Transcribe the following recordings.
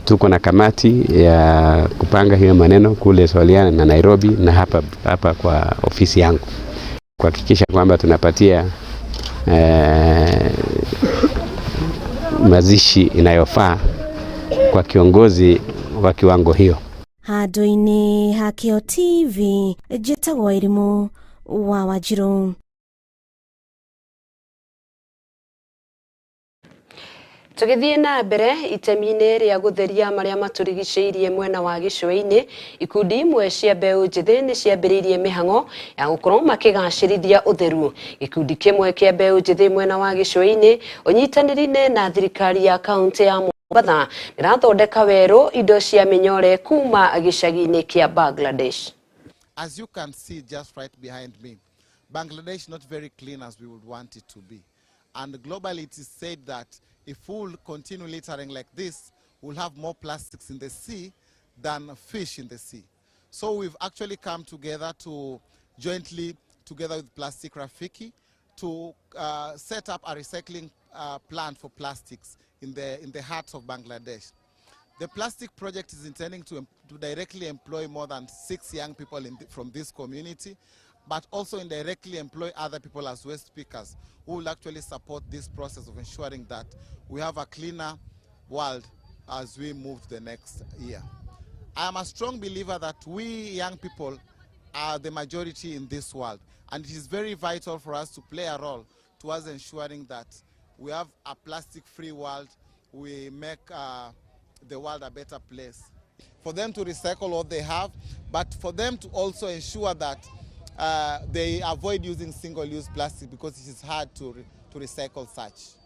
Tuko na kamati ya kupanga hiyo maneno kule Soliana na Nairobi na hapa, hapa kwa ofisi yangu kuhakikisha kwamba tunapatia mazishi inayofaa kwa kiongozi wa kiwango hiyo. Handũ-inĩ ha Kĩo TV, njĩtagwo Irimũ wa Wanjirũ. Tũgĩthiĩ na mbere itemi-inĩ rĩa gũtheria marĩa matũrigicĩirie mwena wa gĩcũa-inĩ, ikundi imwe cia mbeũ njĩthĩ nĩ ciambĩrĩirie mĩhang'o ya gũkorwo makĩgacĩrithia ũtheru. Gĩkundi kĩmwe kĩa mbeũ njĩthĩ mwena wa gĩcũa-inĩ ũnyitanĩri-inĩ na thirikari ya kaũntĩ ya Mombatha nĩrathondeka werũ indo cia mĩnyore kuma gĩcagi-inĩ kĩa Bangladesh. As you can see just right behind me, Bangladesh is not very clean as we would want it to be. And globally it is said that if we'll continue littering like this, we'll have more plastics in the sea than fish in the sea. So we've actually come together to jointly, together with Plastic Rafiki, to set up a recycling plant for plastics in the heart of Bangladesh. The plastic project is intending to directly employ more than 6 young people from this community, but also indirectly employ other people as waste pickers who will actually support this process of ensuring that we have a cleaner world as we move to the next year. I am a strong believer that we young people are the majority in this world, and it is very vital for us to play a role towards ensuring that we have a plastic-free world, we make the world a better place. For them to recycle what they have, but for them to also ensure that they avoid using single-use plastic because it is hard to recycle such.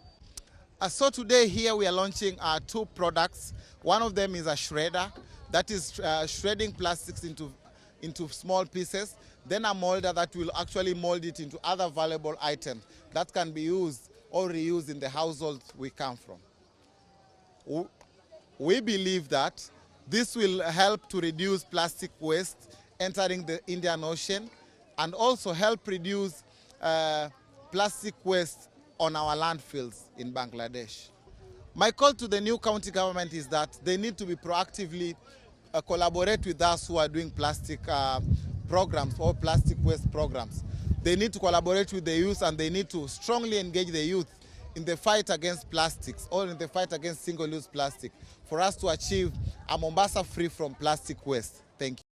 So today here we are launching 2 products. One of them is a shredder that is shredding plastics into small pieces. Then a molder that will actually mold it into other valuable items that can be used or reused in the household we come from. We believe that this will help to reduce plastic waste entering the Indian Ocean and also help reduce plastic waste on our landfills in Bangladesh. My call to the new county government is that they need to be proactively collaborate with us who are doing plastic programs or plastic waste programs. They need to collaborate with the youth, and they need to strongly engage the youth in the fight against plastics or in the fight against single-use plastic for us to achieve a Mombasa free from plastic waste. Thank you.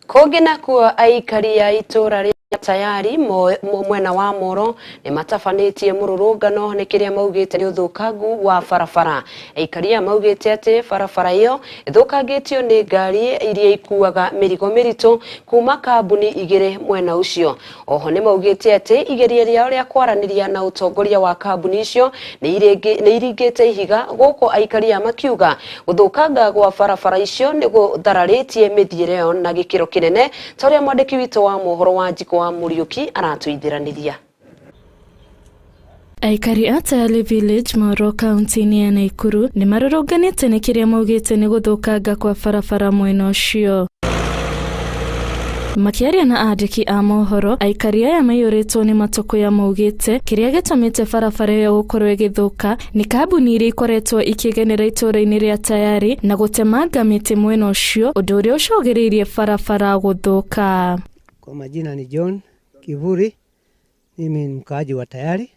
Kũngĩ nakuo aikari a itũũra rĩa Tayari mwena wa Moro nĩ matabanĩtie mũrũrũngano nĩ kĩrĩa maugĩte nĩ ũthũkangu wa barabara. Aikari aya maugĩte atĩ barabara ĩyo ĩthũkangĩtio nĩ ngari iria ikuaga mĩrigo mĩritũ kuma kambuni igĩrĩ mwena ũcio. Oho nĩ maugĩte atĩ igeria rĩao rĩa kwaranĩria na ũtongoria wa kambuni icio nĩ iringĩte ihiga, gũkũ aikari aya makiuga gũthũkanga gwa barabara icio nĩ gũthararĩtie mĩthiĩre yao na gĩkĩro kĩnene, ta ũrĩa mwandĩki witũ wa mohoro wa Njiko wa Muriuki aratũithĩranĩria. Aikari a Tayali Village, Moro, kaunti-inĩ ya Naikuru nĩ marũrũnganĩte nĩ kĩrĩa maugĩte nĩ gũthũkanga kwa barabara mwena ũcio. Makĩaria na andĩki a mohoro, aikari aya maiyũrĩtwo nĩ matũkũya maugĩte kĩrĩa gĩtũmĩte barabara ĩyo gũkorwo ĩgĩthũka nĩ kambuni iria ikoretwo ikĩgenera itũũra-inĩ rĩa Tayari na gũtemanga mĩtĩ mwena ũcio, ũndũ ũrĩa ũcũngĩrĩirie barabara gũthũka. Kwa majina ni John Kivuri, mimi ni mkaaji wa Tayari.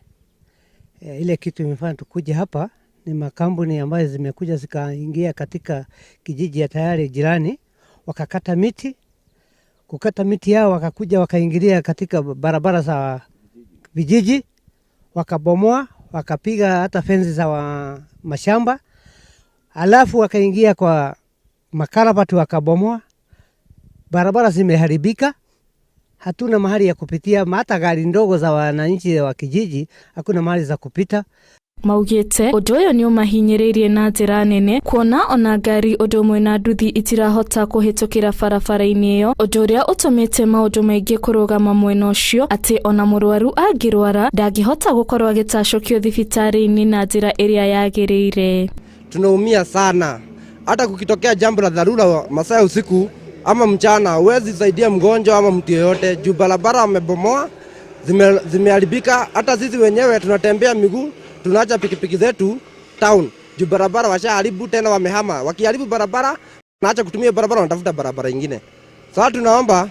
Ile kitu imefanya tukuje hapa ni makampuni ambayo zimekuja zikaingia katika kijiji ya Tayari jirani, wakakata miti. Kukata miti yao wakakuja wakaingilia katika barabara za vijiji, wakabomoa, wakapiga hata fenzi za mashamba, alafu wakaingia kwa makarabati wakabomoa. Barabara zimeharibika, hatuna mahali ya kupitia, hata gari ndogo za wananchi wa kijiji hakuna mahali za kupita. Maugĩte ũndũ ũyũ nĩ ũmahinyĩrĩirie na njĩra nene, kuona ona ngari ũndũ ũmwe na nduthi itirahota kũhĩtũkĩra barabara-inĩ ĩyo, ũndũ ũrĩa ũtũmĩte maũndũ maingĩ kũrũgama mwena ũcio, atĩ ona mũrwaru angĩrwara ndangĩhota gũkorwo agĩtacũkio thibitarĩ-inĩ na njĩra ĩrĩa yagĩrĩire. Tunaumia sana, hata kukitokea jambo la dharura masaa ya usiku ama mchana, huwezi saidia mgonjwa ama mtu yeyote juu barabara wamebomoa, zimeharibika. Hata sisi wenyewe tunatembea miguu, tunaacha pikipiki zetu town. Juu barabara washaharibu tena wamehama. Wakiharibu barabara, naacha kutumia barabara, wanatafuta barabara ingine. Sasa tunaomba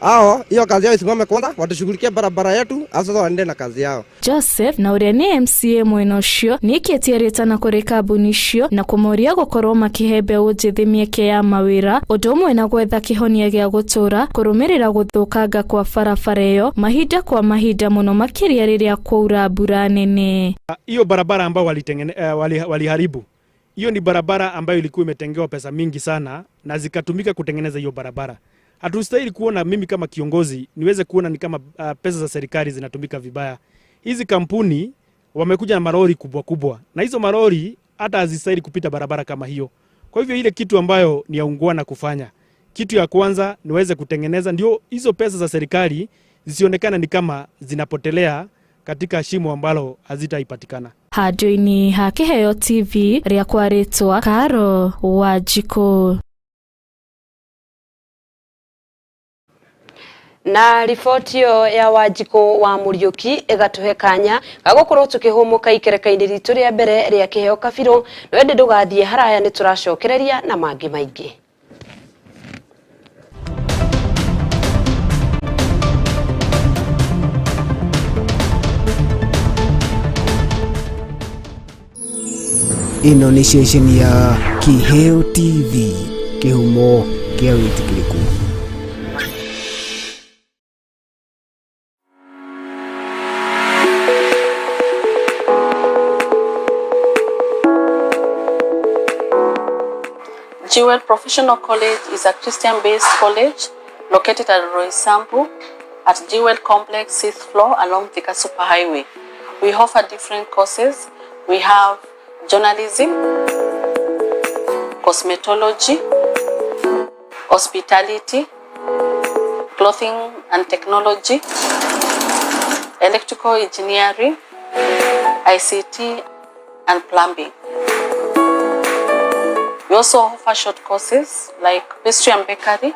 hao hiyo kazi yao isimame kwanza, watushughulikie barabara yetu, sasa waende na kazi yao. Joseph na ũrĩa nĩ MCA mwena ũcio nĩikĩtie rĩtana kũrĩ kambuni icio na kũmoria gũkorwo makĩhe mbeũ njĩthĩ mĩeke ya mawĩra ũndũ ũmwe na gwetha kĩhonia gĩa gũtũũra kũrũmĩrĩra gũthũkanga kwa barabara ĩyo mahinda kwa mahinda mũno makĩria rĩrĩa kwaura mbura nene. Hiyo barabara ambayo waliharibu, hiyo ni barabara ambayo ilikuwa imetengewa pesa mingi sana na zikatumika kutengeneza hiyo barabara. Hatustahili kuona, mimi kama kiongozi niweze kuona ni kama pesa za serikali zinatumika vibaya. Hizi kampuni wamekuja na marori kubwa kubwa, na hizo marori hata hazistahili kupita barabara kama hiyo. Kwa hivyo ile kitu ambayo ni ya ungwana kufanya, kitu ya kwanza niweze kutengeneza ndio hizo pesa za serikali zisionekana ni kama zinapotelea katika shimo ambalo hazitaipatikana. Handũ-inĩ ha Kĩheo TV rĩakwa rĩtwa Karo Wanjikũ. Na riboti ĩyo ya Wanjikũ wa Mũriũki ĩgatũhe kanya ga gũkorwo tũkĩhũmũka ikereka-inĩ ritũ rĩa mbere rĩa Kĩheo Kabirũ. No ĩndĩ ndũgathiĩ haraya, nĩ tũracokereria na mangĩ maingĩ. Ĩno nĩ ceceni ya Kĩheo TV, kĩhumo kĩa wĩtĩkĩrĩku. Jewel Professional College is a Christian-based college located at Roysambu at Jewel Complex, 6th floor along Thika Superhighway. We offer different courses. We have journalism, cosmetology, hospitality, clothing and technology, electrical engineering, ICT, and plumbing. We also offer short courses like pastry and bakery,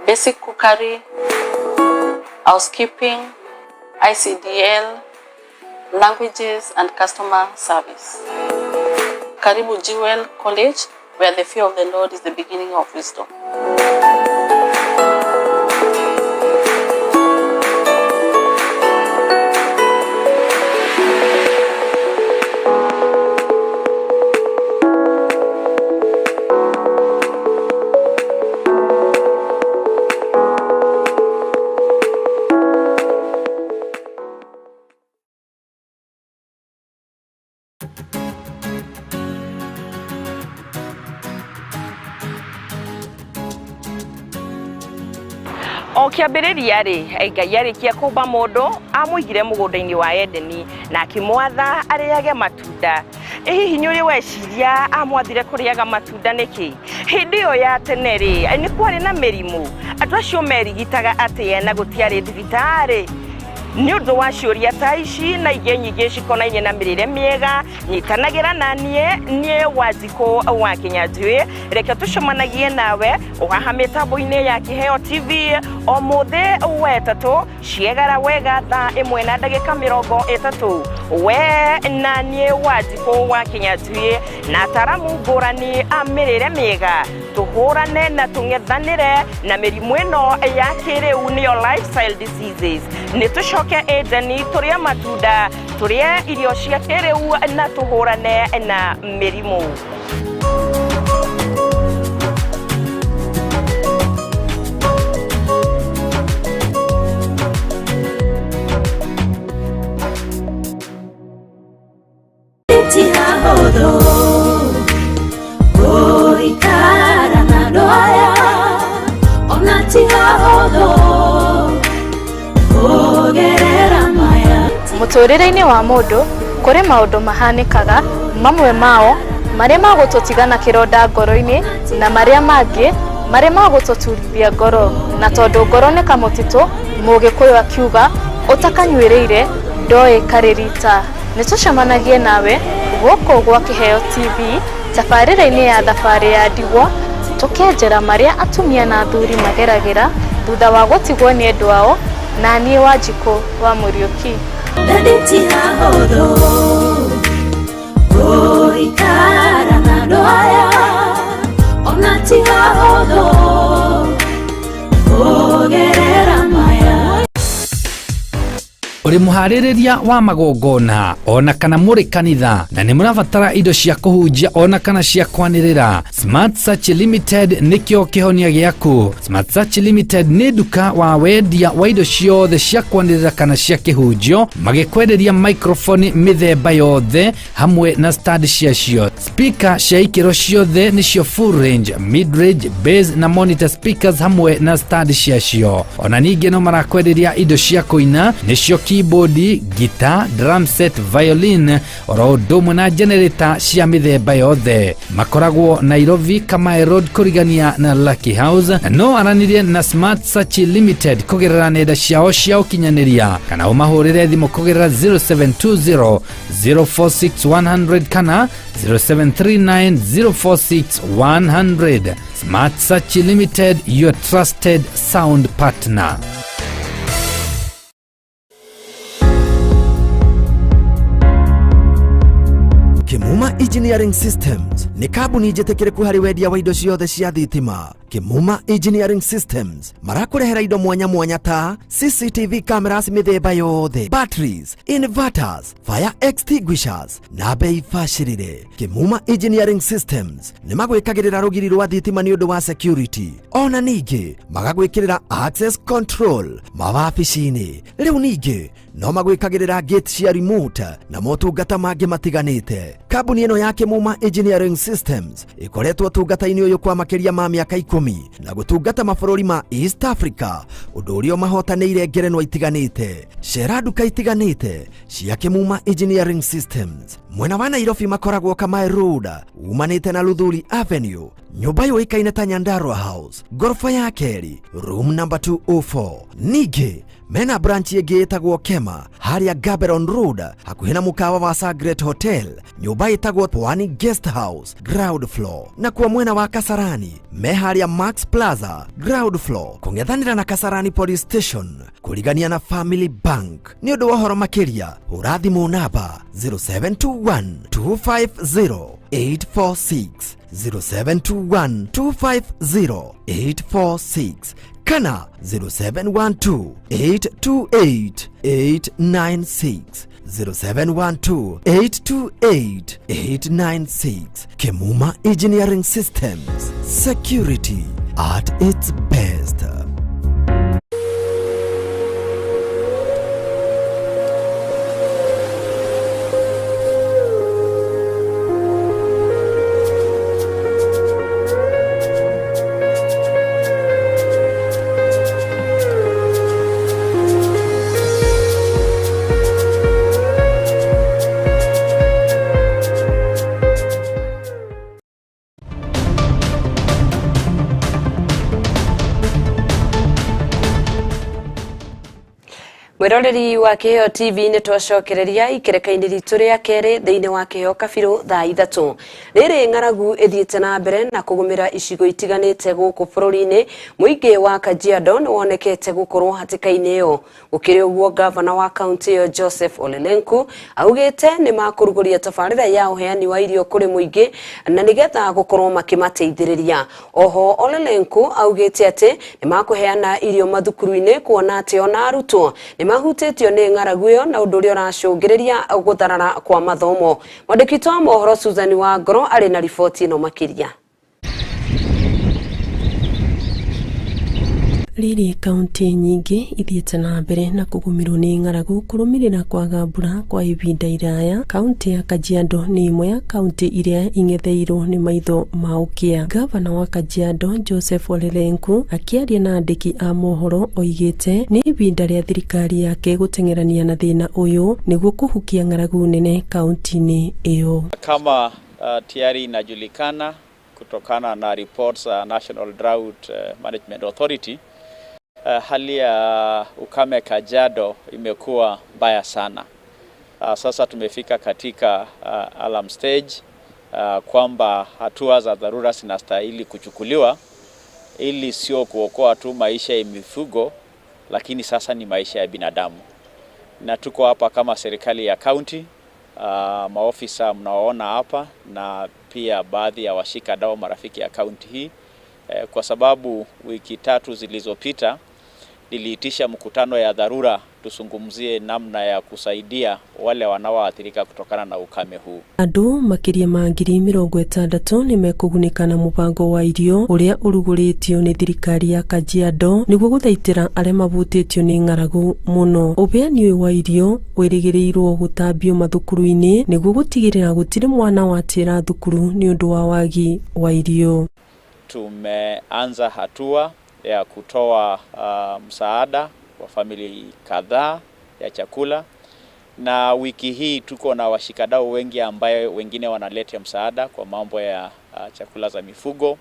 basic cookery, housekeeping, ICDL, languages, and customer service. Karibu Jewel College, where the fear of the Lord is the beginning of wisdom. O kĩambĩrĩria rĩ, Ngai arĩkia kũmba mũndũ amũigire mũgũnda-inĩ wa Edeni na akĩmwatha arĩage matunda. Ĩ hihi nĩ ũrĩ weciria amwathire kũrĩaga matunda nĩkĩ? Hĩndĩ ĩyo ya tene rĩ, nĩ kwarĩ na mĩrimũ, andũ acio merigitaga atĩa na gũtiarĩ thibitarĩ? Nĩ ũndũ wa ciũria ta ici na ingĩ nyingĩ cikonainie na mĩrĩre mĩega, nyitanagĩra na niĩ niĩ Wanjikũ wa Kĩnyanjui. Reke tũcemanagie nawe ũhaha mĩtambo-inĩ ya Kĩheo TV o mũthĩ wetatũ ciegara wega thaa 1 na ndagĩka 30. We na niĩ Wanjikũ wa Kĩnyanjui na ataramu ngũrani a mĩrĩre mĩega tũhũrane na tũng'ethanĩre na mĩrimũ ĩno ya kĩrĩu nĩyo lifestyle diseases. Nĩ tũcoke Edeni tũrĩe matunda, tũrĩe irio cia kĩrĩu na tũhũrane na mĩrimũ. Ti hahũthũ gũikara na andũ aya, ona ti hahũthũ kũgerera maya. Mũtũrĩre-inĩ wa mũndũ kũrĩ maũndũ mahanĩkaga, mamwe mao marĩa ma gũtũtiga na kĩronda ngoro-inĩ na marĩa mangĩ marĩa ma gũtũturithia ngoro. Na tondũ ngoro nĩ kamũtitũ, Mũgĩkũyũ akiuga ũtakanyuĩrĩire ndoĩ karĩ rita. Nĩ tũcemanagie nawe gũkũ gwa Kĩheo TV tabarĩra-inĩ ya thabarĩ ya ndigwa, tũkenjera marĩa atumia na athuri mageragĩra thutha wa gũtigwo nĩ endwa ao. Na niĩ Wanjikũ wa Mũriũki. Ti hahũthũ. Gũikara na andũ aya ona ti hahũthũ kũgerera maya. Ũrĩ mũharĩrĩria wa magongona ona kana mũrĩ kanitha na nĩ mũrabatara indo cia kũhunjia ona kana cia kwanĩrĩra, Smart Search Limited nĩkĩo kĩhonia gĩaku. Smart Search Limited nĩ nduka wa wendia wa indo ciothe cia kwanĩrĩra kana cia kĩhunjio, magĩkwenderia microphone mĩthemba yothe hamwe na stand ciacio, speaker cia ikĩro ciothe nĩcio full range, mid range, bass na monitor speakers hamwe na stand ciacio. Ona ningĩ no marakwenderia indo cia kũina nĩcio keyboard, guitar, drum set, violin oro ũndũ ũmwe na generator cia mĩthemba yothe. Makoragwo Nairobi, Kamae Road, kũrigania na Lucky House. Na no aranĩrie na Smart Search Limited kũgerera nenda ciao cia ũkinyanĩria kana ũmahũrĩre thimũ kũgerera 0720 046 100 kana 0739 046 100. Smart Search Limited, your trusted sound partner. Kimuma Engineering Systems nĩ kambuni njĩtĩkĩrĩku harĩ wendia wa indo ciothe cia thitima. Kimuma Engineering Systems marakũrehera indo mwanya mwanya ta CCTV cameras mĩthemba yothe, batteries, inverters, fire extinguishers na bei bacĩrĩre. Kimuma Engineering Systems nĩ magwĩkagĩrĩra rũgiri rwa thitima nĩ ũndũ wa security, ona ningĩ magagwĩkĩrĩra access control mawabici-inĩ. Rĩu ningĩ no magwĩkagĩrĩra gate cia remote na motungata mangĩ matiganĩte. Kambuni ĩno ya Kimuma Engineering Systems ĩkoretwo ũtungata-inĩ ũyũ kwa makĩria ma mĩaka 10 na gũtungata mabũrũri ma East Africa, ũndũ ũrĩa ũmahotanĩire ngerenwa itiganĩte. Cera nduka itiganĩte cia Kimuma Engineering Systems. Mwena wa Nairobi makoragwo Kamae Road, umanĩte na Luthuli Avenue, nyũmba yũĩkaine ta Nyandarua House, ngoroba ya kerĩ, room number 204. Ningĩ mena branch ĩngĩ ĩtagwo Kema harĩa Gaborone Road hakuhĩ na mũkawa wa Sangret Hotel, nyũmba ĩtagwo Pwani Guest House ground floor. Na kwa mwena wa Kasarani me harĩa Max Plaza ground floor kũng'ethanĩra na Kasarani Police Station kũrigania na Family Bank. Nĩ ũndũ wa ũhoro makĩria hũra thimũ namba 0721 250 846, 0721 250 846 kana 0712 828 896, 0712 828 896. Kimuma Engineering Systems, security at its best. Mwiroreri wa Kiheo TV, nĩ twacokereria ikereka-inĩ ritũ rĩa kerĩ thĩinĩ wa Kiheo Kabirũ thaa 3. Rĩrĩ ng'aragu ĩthiĩte na mbere na kũgũmĩra icigo itiganĩte gũkũ bũrũri-inĩ, mũingĩ wa Kajiado nĩ wonekete gũkorwo hatĩka-inĩ ĩyo. Gũkĩrĩ ũguo, gavana wa kaunti ĩyo Joseph Olelenku augĩte nĩ makũrugũria tabarĩra ya ũheani wa irio kũrĩ mũingĩ na nĩgetha gũkorwo makĩmateithĩrĩria. Oho Olelenku augĩte atĩ nĩ makũheana irio mathukuru-inĩ kuona atĩ ona arutwo nĩ mahutĩtio nĩ ng'aragu ĩyo na ũndũ ũrĩa ũracũngĩrĩria gũtharara kwa mathomo. Mwandĩki witũ wa mohoro Susan Wangoro arĩ na riboti ĩno makĩria. Rĩrĩ kaunti nyingĩ ithiĩte na mbere na kũgũmĩrwo nĩ ng'aragu kũrũmĩrĩra kwaga mbura kwa ihinda iraya, kaunti ya Kajiado nĩ ĩmwe ya kaunti iria ing'etheirwo nĩ maitho ma ũkĩa. Gavana wa Kajiado Joseph Olelenku akĩaria na andĩki a mohoro oigĩte nĩ ihinda rĩa thirikari yake gũteng'erania na thĩna ũyũ nĩguo kũhukia ng'aragu nene kaunti-inĩ ĩyo. Kama tayari inajulikana kutokana na reports National Drought Management Authority, hali ya ukame Kajiado imekuwa mbaya sana. Sasa tumefika katika alarm stage, kwamba hatua za dharura zinastahili kuchukuliwa ili sio kuokoa tu maisha ya mifugo, lakini sasa ni maisha ya binadamu. Na tuko hapa kama serikali ya county Maofisa mnaoona hapa na pia baadhi ya washikadau marafiki ya kaunti hii, kwa sababu wiki tatu zilizopita niliitisha mkutano ya dharura tuzungumzie namna ya kusaidia wale wanaoathirika kutokana na ukame huu. Andũ makĩria ma 60,000 nĩ mekũgunĩka na mũbango wa irio ũrĩa ũrugũrĩtio nĩ thirikari ya Kajiado nĩguo gũthaitĩra arĩa mabutĩtio nĩ ng'aragu mũno. Ũheani ũyũ wa irio wĩrĩgĩrĩirwo gũtambio mathukuru-inĩ nĩguo gũtigĩrĩra gũtirĩ mwana watĩra thukuru nĩ ũndũ wa wagi wa irio. Tumeanza hatua ya kutoa msaada kwa famili kadhaa ya chakula, na wiki hii tuko na washikadau wengi ambaye wengine wanaleta msaada kwa mambo ya chakula za mifugo.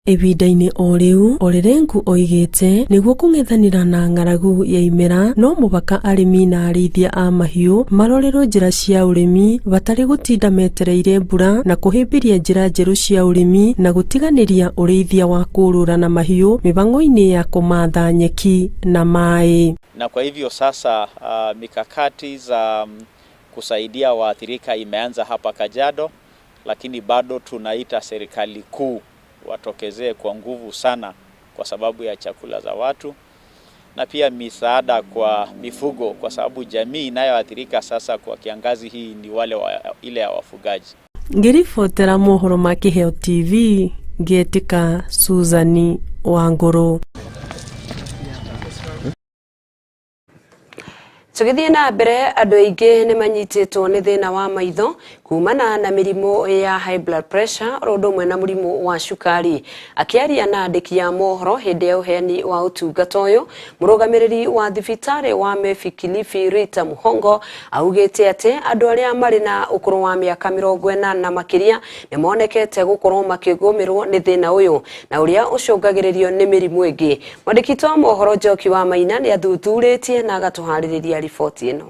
Ihinda-inĩ o rĩu Olelengu oigĩte nĩguo kũng'ethanĩra na ng'aragu ya imera no mũhaka arĩmi na arĩithia a mahiũ marorerwo njĩra cia ũrĩmi batarĩ gũtinda metereire mbura na kũhĩmbĩria njĩra njerũ cia ũrĩmi na gũtiganĩria ũrĩithia wa kũũrũra na mahiũ mĩhang'o-inĩ ya kũmatha nyeki na maĩ. Na kwa hivyo sasa mikakati za kusaidia waathirika imeanza hapa Kajiado, lakini bado tunaita serikali kuu watokezee kwa nguvu sana kwa sababu ya chakula za watu na pia misaada kwa mifugo, kwa sababu jamii inayoathirika sasa kwa kiangazi hii ni wale ile ya wafugaji. Ngĩribotera mohoro ma Kĩheo TV ngĩtĩka Susan Wangũrũ. Tũgĩthiĩ na mbere, andũ aingĩ nĩ manyitĩtwo nĩ thĩna wa maitho kumana na mĩrimũ ya high blood pressure oro ũndũ ũmwe na mũrimũ wa cukari. Akĩaria na andĩki a mohoro hĩndĩ ya ũheani wa ũtungata ũyũ, mũrũgamĩrĩri wa thibitarĩ wa Mefi Kilifi Rita Muhongo augĩte atĩ andũ arĩa marĩ na ũkũrũ wa mĩaka 40 makĩria nĩ monekete gũkorwo makĩgũmĩrwo nĩ thĩna ũyũ na ũrĩa ũcũngagĩrĩrio nĩ mĩrimũ ĩngĩ. Mwandĩki wa mohoro Njoki wa Maina nĩ athuthurĩtie na agatũharĩrĩria riboti ĩno.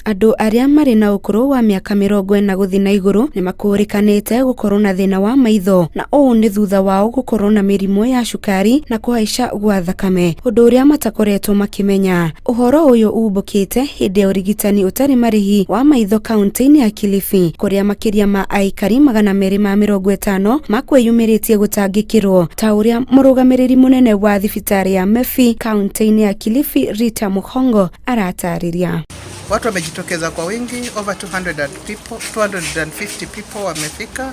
Andũ arĩa marĩ na ũkũrũ wa mĩaka 40 gũthiĩ na igũrũ nĩ makũrĩkanĩte gũkorwo na thĩna wa maitho, na ũũ nĩ thutha wao gũkorwo na mĩrimũ ya cukari na kũhaica gwa thakame, ũndũ ũrĩa matakoretwo makĩmenya. Ũhoro ũyũ umbũkĩte hĩndĩ ya ũrigitani ũtarĩ marĩhi wa maitho kaunti-inĩ ya Kilifi, kũrĩa makĩria ma aikari 250 makwĩyumĩrĩtie gũtangĩkĩrwo, ta ũrĩa mũrũgamĩrĩri mũnene wa thibitarĩ ya Mefi kaunti-inĩ ya Kilifi Rita Muhongo aratarĩria. Watu wamejitokeza kwa wingi, over 250 people wamefika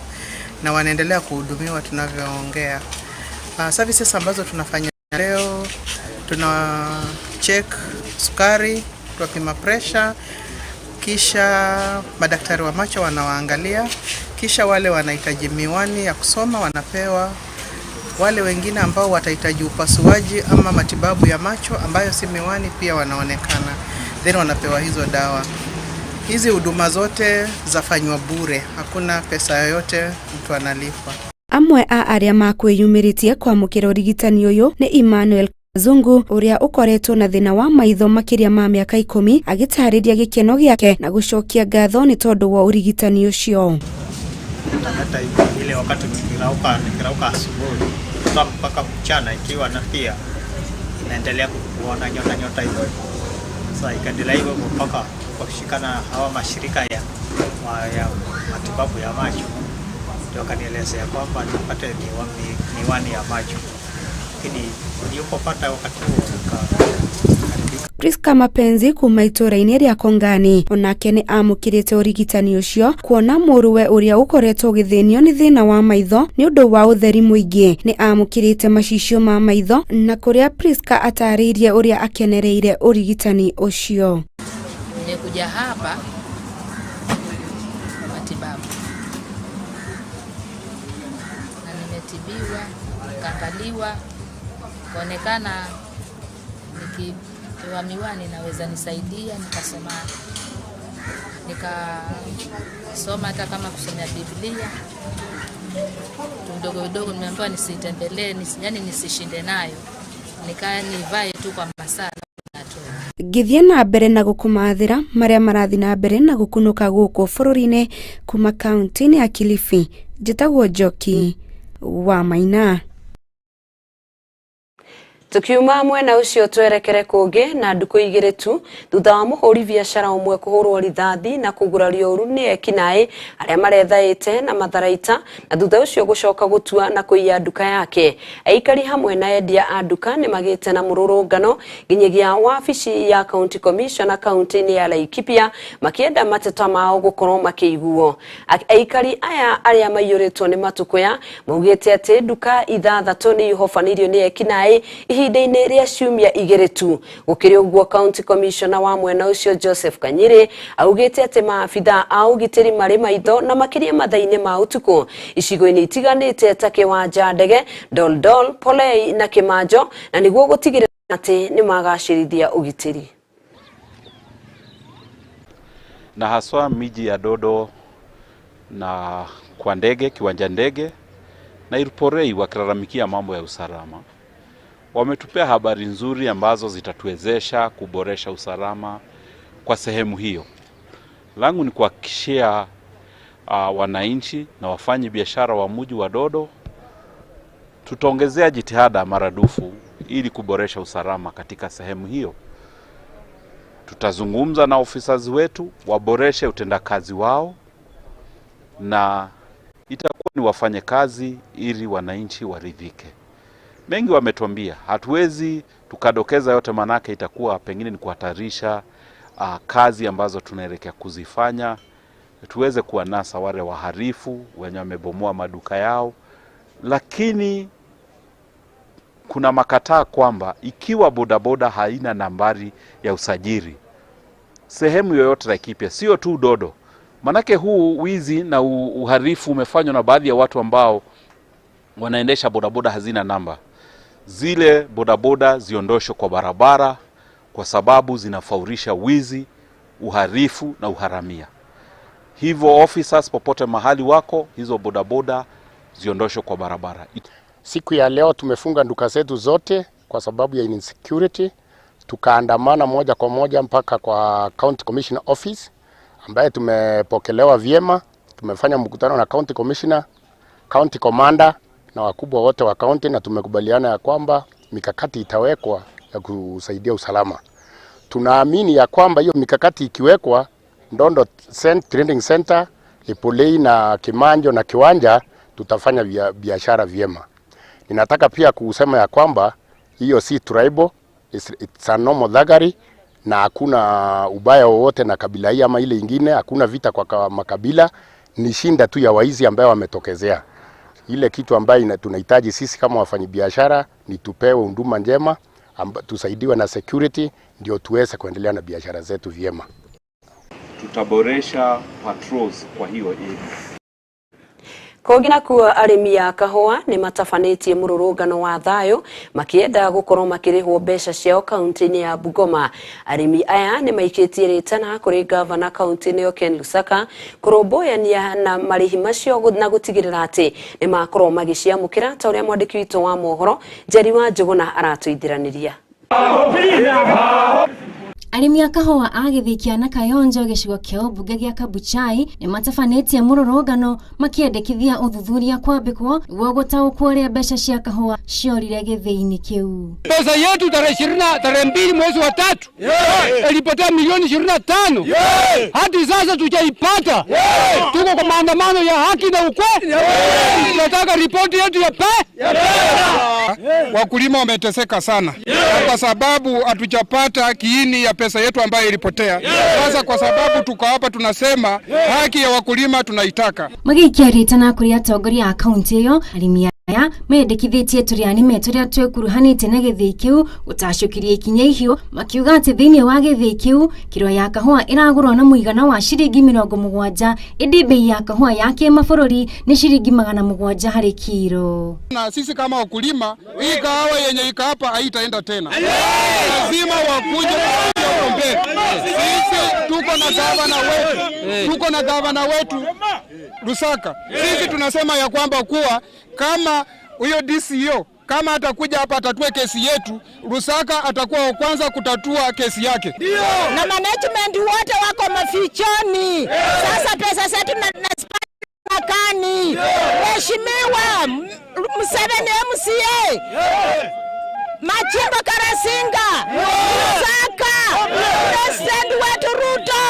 na wanaendelea kuhudumiwa tunavyoongea. Services ambazo tunafanya leo, tuna check sukari, tunapima pressure, kisha madaktari wa macho wanawaangalia, kisha wale wanahitaji miwani ya kusoma wanapewa, wale wengine ambao watahitaji upasuaji ama matibabu ya macho ambayo si miwani pia wanaonekana, then wanapewa hizo dawa. Hizi huduma zote zafanywa bure, hakuna pesa yoyote mtu analipwa. Amwe a arĩa makwĩyumĩrĩtie kwamũkĩra ũrigitani ũyũ nĩ Emmanuel Zungu ũrĩa ũkoretwo na thĩna wa maitho makĩria ma mĩaka 10, agĩtarĩria gĩkeno gĩake na gũcokia ngatho nĩ tondũ wa ũrigitani ũcio. Hata ile wakati nikirauka asubuhi mpaka mchana, ikiwa na pia inaendelea kuona nyota nyota hivyo. Sasa ikaendelea hivyo mpaka kushikana hawa mashirika ya matibabu ya macho, ndio wakanielezea kwamba nipate miwani ya macho, lakini nilipopata wakati huo Priska Mapenzi kuma itũra-inĩ rĩa Kongani onake nĩ amũkĩrĩte ũrigitani ũcio kuona mũrũwe ũrĩa ũkoretwo ũgĩthĩnio nĩ thĩna wa maitho nĩ ũndũ wa ũtheri mũingĩ. Nĩ amũkĩrĩte macicio ma maitho na kũrĩa Priska atarĩirie ũrĩa akenereire ũrigitani ũcio. Nimekuja hapa matibabu na nimetibiwa, nikaangaliwa, kaonekana nikipewa miwani naweza nisaidia, nikasoma hata kama kusomea Biblia mdogo mdogo. Nimeambiwa nisitembelee, yani nisishinde nayo, nivae tu kwa masaa. Ngĩthiĩ na mbere na gũkũmathĩra marĩa marathiĩ na mbere na gũkunũka gũkũ bũrũri-inĩ kuma kaunti-inĩ ya Kilifi, njĩtagwo Njoki wa Maina. Tukiuma mwena ucio twerekere kungi na nduku igiri tu thutha wa muhuri biacara umwe kuhurwo rithathi na kugurario uru ni ekinae aria marethaite na matharaita na thutha ucio gucoka gutua na kuiya nduka yake. Aikari hamwe na endia a nduka ni magite na mururungano nginyagia wabici ya county commissioner kaunti-ini ya Laikipia makienda mateta mao gukorwo makiiguo. Aikari aya aria maiyuritwo ni matukuya maugite ati nduka ithathatu ni ihobanirio ni ekinae ihinda-inĩ rĩa ciumia igĩrĩ tu. Gũkĩrĩ ũguo county commissioner wa mwena ũcio Joseph Kanyiri augĩte atĩ maabitha a ũgitĩri marĩ maitho na makĩria mathaa-inĩ ma ũtukũ icigo-inĩ itiganĩte ta Kĩwanja Ndege, Doldol, Polei na Kĩmanjo na nĩguo gũtigĩrĩra atĩ nĩ magacĩrithia ũgitĩri. Na haswa miji ya Dodo na kwa ndege, Kiwanja Ndege na Irporei wakilalamikia mambo ya usalama. Wametupea habari nzuri ambazo zitatuwezesha kuboresha usalama kwa sehemu hiyo. Langu ni kuhakikishia wananchi na wafanyi biashara wa mji wa Dodo tutaongezea jitihada maradufu ili kuboresha usalama katika sehemu hiyo. Tutazungumza na officers wetu waboreshe utendakazi wao na itakuwa ni wafanye kazi ili wananchi waridhike. Mengi wametuambia, hatuwezi tukadokeza yote manake itakuwa pengine ni kuhatarisha kazi ambazo tunaelekea kuzifanya. Tuweze kuwanasa wale waharifu wenye wamebomoa maduka yao, lakini kuna makataa kwamba ikiwa bodaboda haina nambari ya usajili sehemu yoyote Laikipia, sio tu Dodo, manake huu wizi na uharifu umefanywa na baadhi ya watu ambao wanaendesha bodaboda hazina namba. Zile bodaboda ziondoshwe kwa barabara kwa sababu zinafaurisha wizi, uharifu na uharamia. Hivyo officers popote mahali wako, hizo bodaboda ziondoshwe kwa barabara. Siku ya leo tumefunga duka zetu zote kwa sababu ya insecurity. Tukaandamana moja kwa moja mpaka kwa County Commissioner Office ambaye tumepokelewa vyema. Tumefanya mkutano na County Commissioner, County Commander na wakubwa wote wa county, na tumekubaliana ya kwamba mikakati itawekwa ya kusaidia usalama. Tunaamini ya kwamba hiyo mikakati ikiwekwa Ndondo Trading Center, Ipolei na Kimanjo na Kiwanja tutafanya biashara vyema. Ninataka pia kusema ya kwamba hiyo si tribal, it's a normal thuggery, na hakuna ubaya wowote na kabila hii ama ile ingine, hakuna vita kwa makabila, ni shinda tu ya waizi ambayo wametokezea. Ile kitu ambayo tunahitaji sisi kama wafanyabiashara ni tupewe huduma njema, tusaidiwe na security ndio tuweze kuendelea na biashara zetu vyema. Tutaboresha patrols kwa hiyo area. Kũngĩ nakuo arĩmi a kahũa nĩ matabanĩtie mũrũrũngano wa thayũ makĩenda gũkorwo makĩrĩhwo mbeca ciao kaunti-inĩ ya Bungoma. Arĩmi aya nĩ maikĩtie rĩtana kũrĩ gavana kaunti-inĩ ĩyo Ken Lusaka kũrũmbũyania na marĩhi macio na gũtigĩrĩra atĩ nĩ makorwo magĩciamũkĩra ta ũrĩa mwandĩki witũ wa mohoro Njeri wa Njũgũna aratũithiranĩria. Arĩmi a kahũa a Gĩthikia na Kayonjo gĩcigo kĩa ũmbunge gĩa Kabuchai nĩ matabanĩtie mũrũrũngano makĩendekithia ũthuthuria kwambĩkwo nĩguo gũtaũkwo ũrĩa mbeca cia kahũa ciorire gĩthĩi-inĩ kĩu. Pesa yetu tarehe 2 mwezi wa 3 ilipotea milioni 25. Hadi sasa tujaipata. Tuko kwa maandamano ya haki na ukweli. Tunataka ripoti yetu ya Wakulima wameteseka sana kwa sababu hatujapata kiini ya pesa yetu ambayo ilipotea. Sasa kwa sababu tuko hapa tunasema haki ya wakulima tunaitaka. Magĩikia rĩtana kũrĩ atongoria a kaunti ĩyo, arĩmi aya mendekithĩtie tũrĩa nĩme tũrĩa twĩkuruhanĩte na gĩthĩi kĩu gũtacũkĩria ikinya ihiũ, makiuga atĩ thĩinĩ wa gĩthĩi kĩu kiro ya kahũa ĩragũrwo na mũigana wa ciringi 70, ĩndĩ bei ya kahũa ya kĩmabũrũri nĩ ciringi 700 harĩ kiro. Na sisi kama wakulima, hii kahawa yenye iko hapa haitaenda tena. Lazima wakuje kuombe. Sisi tuko na gavana wetu, tuko na gavana wetu Lusaka. Sisi tunasema ya kwamba kuwa kama huyo DCO kama atakuja hapa atatue kesi yetu, Lusaka atakuwa wa kwanza kutatua kesi yake. Na management wote wako mafichoni. Sasa pesa zetu na kani. Mheshimiwa Museveni MCA. Machimbo Karasinga, Saka, President wetu Ruto.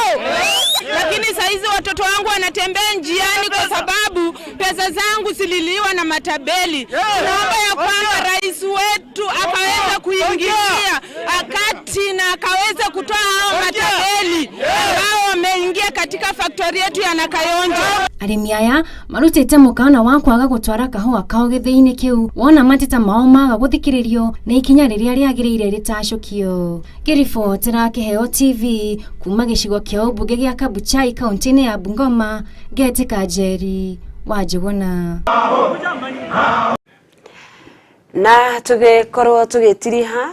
Lakini saizi watoto wangu wanatembea njiani kwa sababu pesa zangu zililiwa na matabeli. Naomba ya kwamba rais wetu akaweza kuingilia akati na akaweza kutoa hao matabeli ambao wameingia katika factory yetu ya Nakayonjo. Arĩmi aya marutĩte mũkana wa kwaga gũtwara kahũa kao gĩthĩi-inĩ kĩu wona mateta mao maga gũthikĩrĩrio na ikinya rĩrĩa rĩagĩrĩire rĩtacũkio. Ngĩribotera Kĩheo TV kuma gĩcigo kĩa ũmbunge gĩa Kabuchai kaunti-inĩ ya Bungoma, Ngetika Njeri wa Njũgũna. Na tũgĩkorwo tũgĩtiriha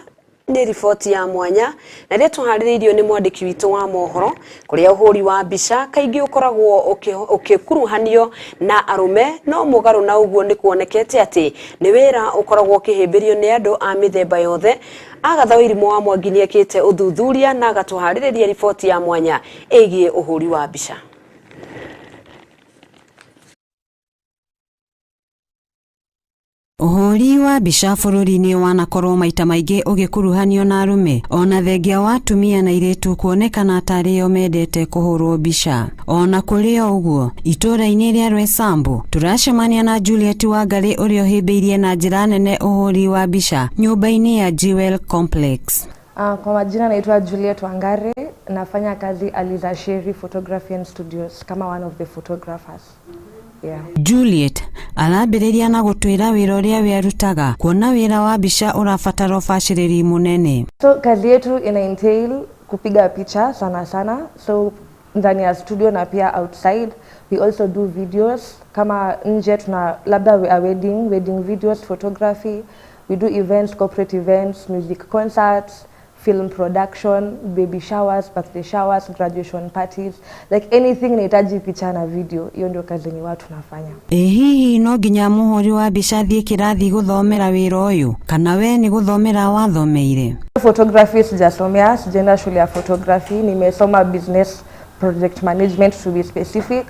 nĩ riboti ya mwanya na ĩrĩa tũharĩrĩirio nĩ mwandĩki witũ wa mohoro kũrĩa ũhũri wa mbica kaingĩ ũkoragwo ũgĩkuruhanio na arũme no mũgarũ na ũguo nĩ kuonekete atĩ nĩ wĩra ũkoragwo ũkĩhĩmbĩrio nĩ andũ a mĩthemba yothe. Agatha Wairimu wa Mwangi nĩekĩte ũthuthuria na agatũharĩrĩria riboti ya mwanya ĩgiĩ ũhũri wa mbica. Ũhũri wa mbica bũrũri-inĩ wanakorwo maita maingĩ ũgĩkuruhanio na arũme ona thengia wa atumia na airĩtu kuonekana tarĩ o mendete kũhũrwo mbica. Ona kũrĩ o ũguo, itũũra-inĩ rĩa Roysambu tũracemania na Juliet Wangarĩ ũrĩa ũhĩmbĩirie na njĩra nene ũhũri wa mbica nyũmba-inĩ ya Jewel Complex. Kwa majina naitwa Juliet Wangari, nafanya kazi Aliza Sherry Photography and Studios kama one of the photographers. Yeah. Juliet arambĩrĩria na gũtwĩra wĩra ũrĩa we arutaga kuona wĩra wa mbica ũrabatara ũbacĩrĩri mũnene. So kazi yetu ina entail kupiga picha sana sana, so ndani ya studio na pia outside. We also do videos kama nje tuna labda we are wedding videos, photography. We do events, corporate events, music concerts, film production, baby showers, birthday showers, graduation parties, like anything inahitaji picha na video. Hiyo ndio kazi yenye watu tunafanya. Hihi no nginya muhuri wa mbica thiĩ kĩrathi gũthomera wĩra ũyũ kana we nĩ gũthomera wathomeire? Photography sijasomea, sijaenda shule ya photography, nimesoma business project management to be specific.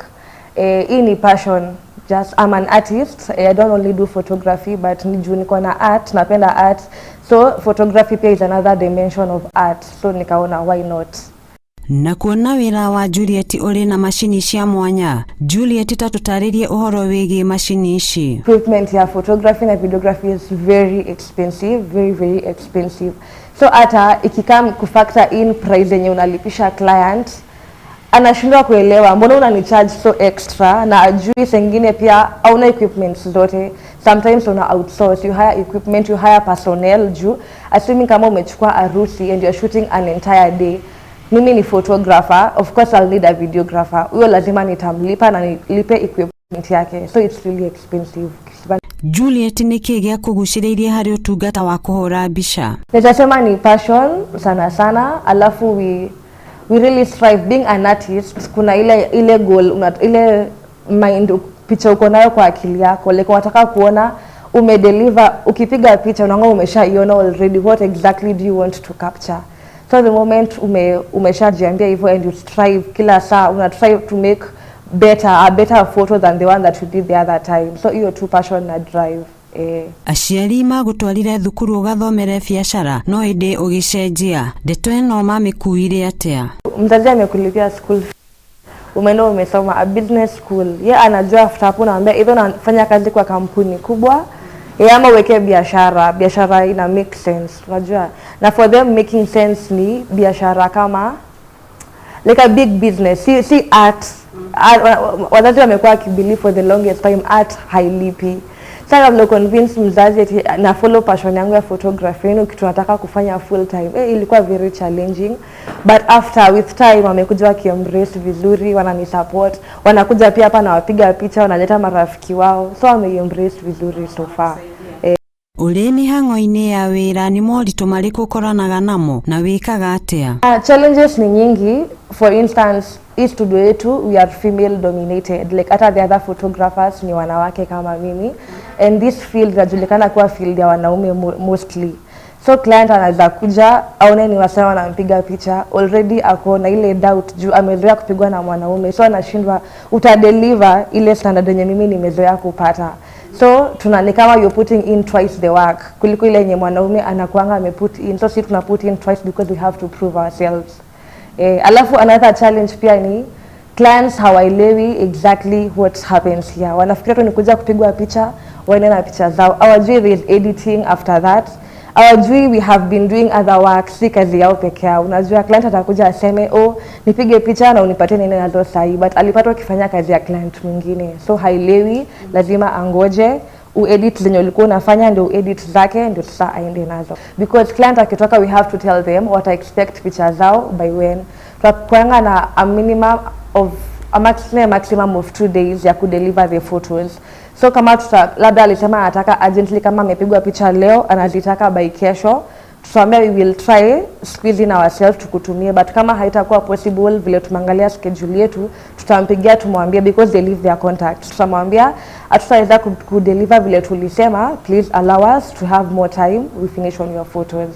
Hii ni passion. Just I'm an artist. I don't only do photography but ni juu niko na art, napenda art. So photography pia is another dimension of art. So nikaona why not. Na kuona wĩra wa Juliet ũrĩ na macini cia mwanya, Juliet tatũtarĩrie ũhoro wĩgiĩ macini ici. Equipment ya photography na videography is very expensive, very very expensive. So hata ikikam kufactor in price yenye unalipisha client, anashindwa kuelewa mbona unanicharge so extra, na ajui sengine pia hauna equipment zote. Sometimes una outsource, you hire equipment, you hire personnel juu assuming kama umechukua harusi and you're shooting an entire day. Mimi ni photographer, of course I'll need a videographer. Huyo lazima nitamlipa na nilipe equipment yake. So it's really expensive. Juliet nĩ kĩĩ gĩakũgucĩrĩirie harĩ ũtungata wa kũhũra mbica? Nitasema ni passion sana sana, alafu we really strive being an artist. Kuna ile goal, ile mind picha uko nayo kwa akili yako, like unataka kuona umedeliver. Ukipiga picha unaona umeshaiona already, what exactly do you want to capture. So the moment umeshajiambia hivyo and you strive kila saa, una try to make a better photo than the one that you did the other time. So hiyo tu passion na drive. Aciari magũtwarire thukuru ũgathomere biacara no ĩndĩ ũgĩcenjia, ndeto ĩno mamĩkuire atĩa? Mzazi amekulipia school, umeenda umesoma a business school, ye anajua after hapo unaambia either unafanya kazi kwa kampuni kubwa ama uweke biashara. Biashara ina make sense, unajua. Na for them making sense ni biashara kama like a big business, si art. Wazazi wamekuwa wakibelieve for the longest time art hailipi. Sasa vile convince mzazi ati na follow passion yangu ya photography, ni kitu nataka kufanya full time. Ilikuwa very challenging, but after with time wamekuja wakiembrace vizuri, wananisupport, wanakuja pia hapa na wapiga picha, wanaleta marafiki wao, so wameembrace vizuri so far. Ũrĩ mĩhang'o-inĩ ya wĩra nĩ moritũ marĩkũ ũkoranaga namo na wĩkaga atĩa? Challenges ni nyingi. For instance, hii studio yetu we are female dominated, like hata the other photographers ni wanawake kama mimi, and this field inajulikana kuwa field ya wanaume mostly. So client anaweza kuja aone ni wasema wanampiga picha, already ako na ile doubt juu amezoea kupigwa na mwanaume, so anashindwa utadeliver ile standard yenye mimi nimezoea kupata. So tuna ni kama you're putting in twice the work kuliko ile yenye mwanaume anakuanga ameput in. So sisi tuna put in twice because we have to prove ourselves. Alafu another challenge pia ni clients hawaelewi exactly what happens here. Wanafikiria tu ni kuja kupigwa picha, waende na picha zao. Hawajui there is editing after that. Hawajui we have been doing other work, si kazi yao peke yao. Unajua client atakuja aseme, "Oh, nipige picha na unipatie nini nazo sahi," but alipata ukifanya kazi ya client mwingine. So haelewi, lazima angoje uedit zenye ulikuwa unafanya ndio uedit zake ndio sasa aende nazo. Because client akitoka, we have to tell them what I expect picha zao by when. Tunakuanga na a minimum of a maximum of 2 days ya kudeliver the photos. So kama tuta, labda alisema anataka urgently, kama amepigwa picha leo anazitaka by kesho, tutaambia we will try squeeze in ourselves tukutumie, but kama haitakuwa possible vile tumeangalia schedule yetu, tutampigia tumwambie, because they leave their contacts. Tutamwambia hatutaweza kudeliver vile tulisema, please allow us to have more time, we finish on your photos.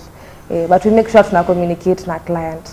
But we make sure tuna communicate na client.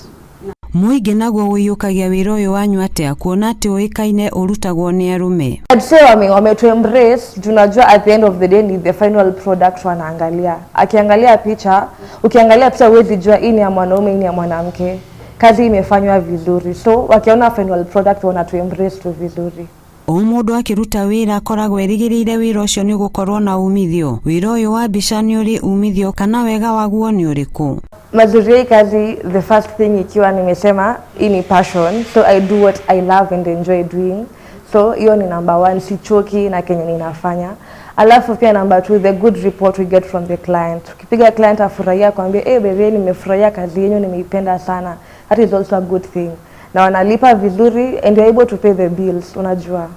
Mũingĩ naguo ũiyũkagia wĩra ũyũ wanyu atĩa kuona atĩ ũĩkaine ũrutagwo nĩ arũme? I'd say wametu embrace. Tunajua at the end of the day ni the final product wanaangalia. Akiangalia picha, ukiangalia picha huwezi jua hii ni ya mwanaume, hii ni ya mwanamke. Kazi imefanywa vizuri, so wakiona final product wanatu embrace tu vizuri. O mũndũ akĩruta wĩra akoragwo erĩgĩrĩire wĩra ũcio nĩ ũgũkorwo na umithio. Wĩra ũyũ wa mbica nĩ ũrĩ umithio kana wega waguo nĩ ũrĩkũ? Mazuri ya hii kazi, the first thing ikiwa nimesema hii ni passion, so I do what I love and enjoy doing. So hiyo ni number one, sichoki na kenye ninafanya. Alafu pia number two, the good report we get from the client. Ukipiga client afurahia, kwambia, "Eh, baby, nimefurahia kazi yenu, nimeipenda sana." That is also a good thing. Na wanalipa vizuri and you're able to pay the bills, unajua.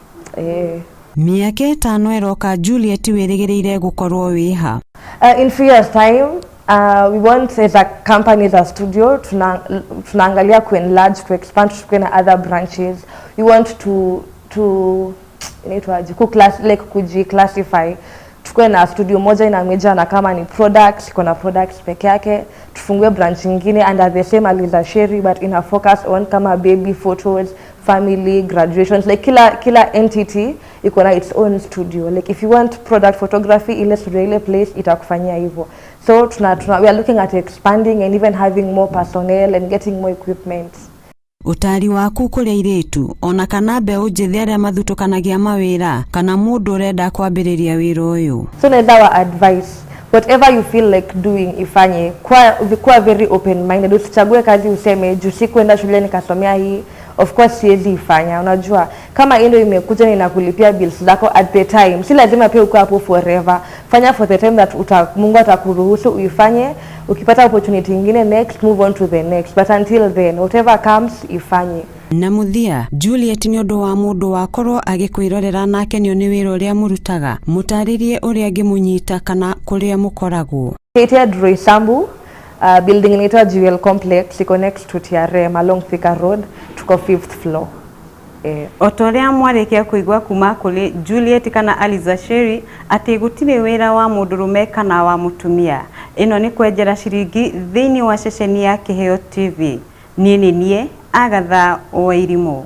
Mĩaka 5 ĩroka, Juliet, wĩrĩgĩrĩire gũkorwo wĩha? In 3 years time, we want as a company, as a studio, tunaangalia kuenlarge, to expand, tukuwe na other branches. We want to inaitwaje, ku-class, like kuji-classify. Tukuwe na studio moja ina major na kama ni products, iko na products peke yake. Tufungue branch nyingine under the same Aliza Sherry, but ina focus on kama baby photos, family, graduations, like kila entity iko na its own studio. Like if you want product photography, ile studio, ile place itakufanyia hivyo. So we are looking at expanding and even having more personnel and getting more equipment. Ũtari waku kũrĩ airĩtu ona kana mbeũ njĩthĩ arĩa mathutũkanagia mawĩra kana mũndũ ũrenda kwambĩrĩria wĩra ũyũ? So naweza wa advice, whatever you feel like doing, ifanye. Kuwa very open minded. Usichague kazi useme juu sikuenda shule nikasomea hii, of course siwezi ifanya. Unajua kama hii ndio imekuja na inakulipia bills zako at the time, si lazima pia uko hapo forever. Fanya for the time that Mungu atakuruhusu uifanye. Ukipata opportunity ingine next, move on to the next, but until then, whatever comes, ifanye. Na mũthia, Juliet, nĩ ũndũ wa mũndũ wakorwo agĩkwĩrorera na akenio nĩ wĩra ũrĩa mũrutaga, mũtarĩrie ũrĩa angĩmũnyita kana kũrĩa mũkoragwo. Located Roysambu, building inaitwa Jewel Complex, iko next to TRM along Thika Road, tuko fifth floor. O ta ũrĩa mwarĩkia kũigua kuma kũrĩ Juliet kana Aliza Sherry atĩ gũtirĩ wĩra wa mũndũrũme kana wa mũtumia. Ĩno nĩ kwenjera ciringi thĩinĩ wa ceceni ya Kĩheo TV. Niĩ nĩ niĩ Agatha Wairimũ.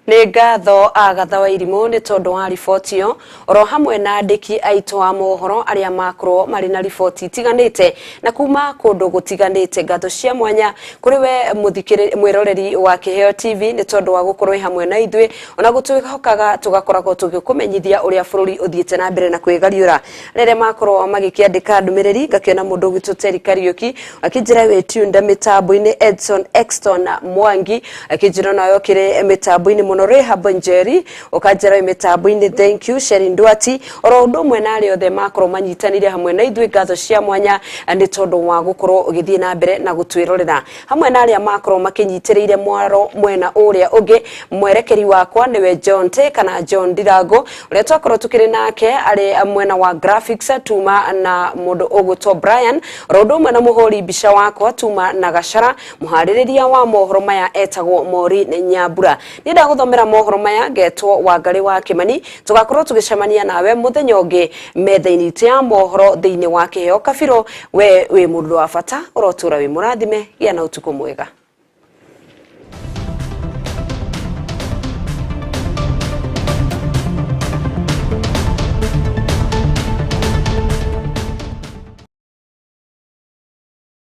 Nĩ ngatho Agatha wa Irimũ nĩ tondũ wa riboti ĩyo, oro hamwe na andĩki aitũ a mohoro arĩa makorwo marĩ na riboti itiganĩte na kuma kũndũ gũtiganĩte. Ngatho cia mwanya kũrĩ we mũthikĩrĩ mwĩroreri wa Kĩheo TV nĩ tondũ wa gũkorwo wĩ hamwe na ithuĩ ona gũtwĩhokaga tũgakoragwo tũgĩkũmenyithia ũrĩa bũrũri ũthiĩte na mbere na kwĩgariũra. Rĩrĩa makorwo magĩkĩandĩka ndũmĩrĩri, ngakĩona mũndũ ũgwĩtwo Terry Kariũki akĩnjĩra wĩ tuned mĩtambo-inĩ, Edson Exton Mwangi akĩnjĩra nawe ũkĩrĩ mĩtambo-inĩ mũno, Rehab Njeri ũkanjĩra wĩ mĩtambo-inĩ, thank you. Sherin Ndwati, oro ũndũ ũmwe na arĩa othe makorwo manyitanĩire hamwe na ithuĩ, ngatho cia mwanya nĩ tondũ wa gũkorwo ũgĩthiĩ na mbere na gũtwĩrorera, hamwe na arĩa makorwo makĩnyitĩrĩire mwaro mwena ũrĩa ũngĩ. Mwerekeri wakwa nĩwe John T kana John Ndirango, ũrĩa twakorwo tũkĩrĩ nake arĩ mwena wa graphics tuma na mũndũ ũgwĩtwo Brian, oro ũndũ ũmwe na mũhũri mbica wakwa tuma na Gacara. Mũharĩrĩria wa mohoro maya etagwo Maureen Nyambura. Niĩ ndagũthomera mohoro maya ngetwo Wangarĩ wa Kĩmani. Tũgakorwo tũgĩcemania nawe mũthenya ũngĩ metha-inĩ itũ ya mohoro thĩinĩ wa Kĩheo Kabirũ. We wĩ mũndũ wa bata, ũrotũra wĩ mũrathime. Gĩa na ũtukũ mwega.